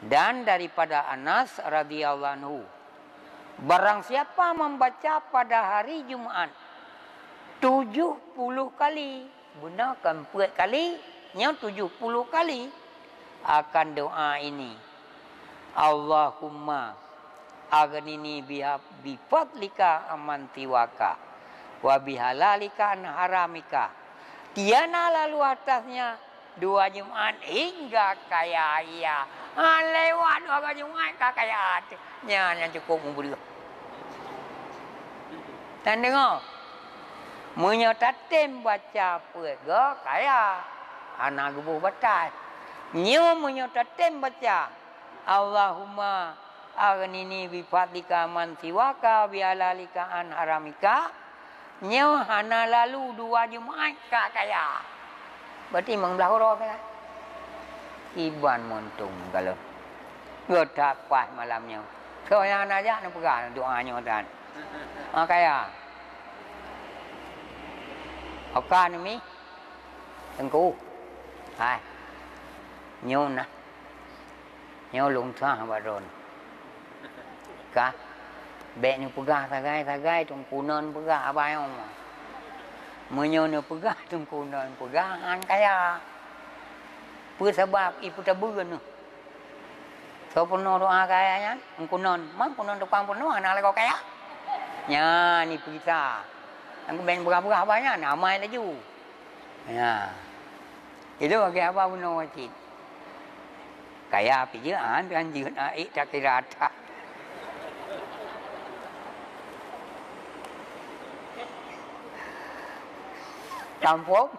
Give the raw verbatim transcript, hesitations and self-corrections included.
Dan daripada Anas radhiyallahu anhu, barang siapa membaca pada hari Jumat tujuh puluh kali, beuna kan peuet kali, nyoe tujuh puluh kali, akan doa ini, "Allahumma aghnini biha-, bifadlika amman siwaka, wa bihalalika an haramika." Tiana lalu atasnya dua Jumat hingga kaya ia. Ha, lewat dua Jumat ka kaya. Nyan, nyan cukup mubreuh. Tan deungoe. Meunyoe tatem baca peuet go kaya, hana geuboh batai. Nyoe meunyoe tatem baca, "Allahumma aghnini bifadlika man siwaka, bihalalika an haramika," nyoe hana lalu dua Jumat ka kaya. Berarti limong blaih uroe ka. Iban meuntong galon. Geutak paih malam nyoe. Soe nyang hana jak neupeugah doa nyoe tan. Ha, kaya. Oka neumi. Teungku. Hai. Nyoe nah. Nyoe lôn tuah bak droeneuh. Ka. Bék neupeugah sagai-sagai, teungku non peugah abang nyoe. Meunyoe neupeugah teungku non peugah, han kaya. Peue sabab? Ipeutabeu neuh. Soe peurunoe doa kaya nyan? Engku non. Mang ku non tukang peurunoe hana lagoe kaya? Nyan ipeugisa. Engku ben beurah-beurah bah nyan, amai laju. Ya. Itu bagi apa peurunoe cit? Kaya pih jeuet, an, kan jeuet, ah, ék takira that. Kampung.